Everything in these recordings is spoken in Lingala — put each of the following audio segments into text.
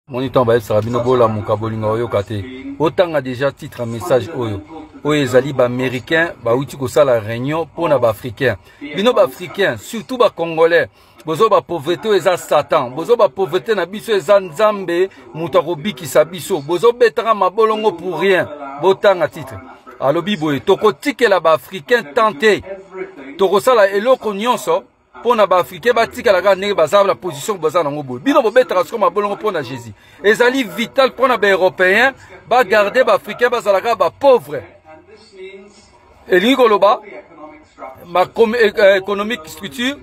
Moni ntango bayebisaka bino bolamuka, bolinga oyoka te. Otanga deja titre ya message oyo. Oyo ezali baaméricain bawuti kosala réunion mpo na baafricain. Bino baafricain, surtout bacongolais, bozo bapauvreté oyo eza satan, bozo bapauvreté na biso eza Nzambe moto akobikisa biso. Bozobetaka mabolongo pour rien. Botanga titre. Alobi boye, tokotikela baafricain temps te, tokosala eloko nyonso mpo na baafricain batikala kaka ndenge baza na position baza nango boye. Bino bobetaka siko mabolongo mpo na Jésus. Ezali vital mpo na baeuropéen bagarde baafricain bazala kaka bapauvre. Elingi koloba économique structure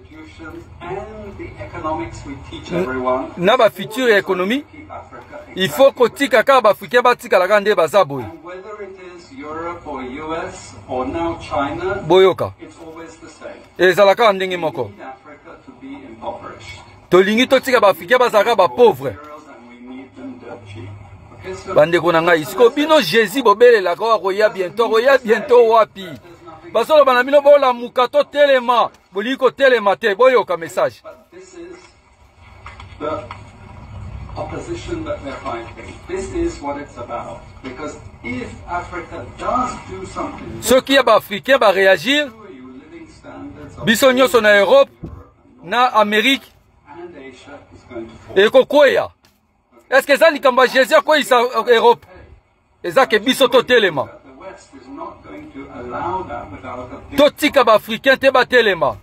na bafuture ya économie, il faut kotika kaka baafricain batikala kaka nde baza boye. Boyoka, ezala kaka ndenge moko. Tolingi totika baafricain bazalaka bapauvre. Bandeko na ngai, sikoyo bino Jésus bobelelaka oyo akoya bientôt, akoya bientôt wapi? Bazoloba na bino bolamuka, totelema, bolingi kotelema te. Boyoka message. The opposition that they're fighting. This is what it's about. Because if Africa does do something, soki ya baafricain baréagir, biso nyonso na Europe na Amérique ekokweya. Est-ce eza likambo ya Jésus akweyisa Europe? Eza ke biso totelema, totika baafricain te batelema.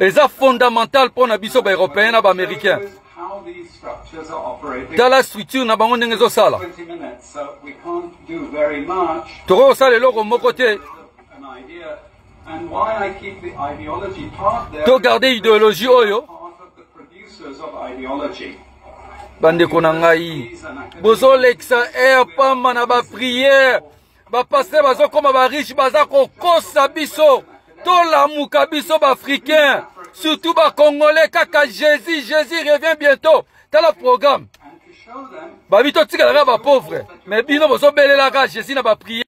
Eza fondamental mpo na biso baeuropéen na baaméricain. Tala structure na bango ndenge ezosala. Tokoki kosala eloko moko te. Togarde idéologie oyo. Bandeko na ngai, bozolekisa air pamba na baprière. Bapasteur bazokoma bariche, baza kokosa biso. Tolamuka biso baafricain, surtout bacongolais. Kaka Jésus, Jésus revient bientôt. Tala programme babi, totikalaka bapauvre, mais bino bozobelelaka Jésus na baprière.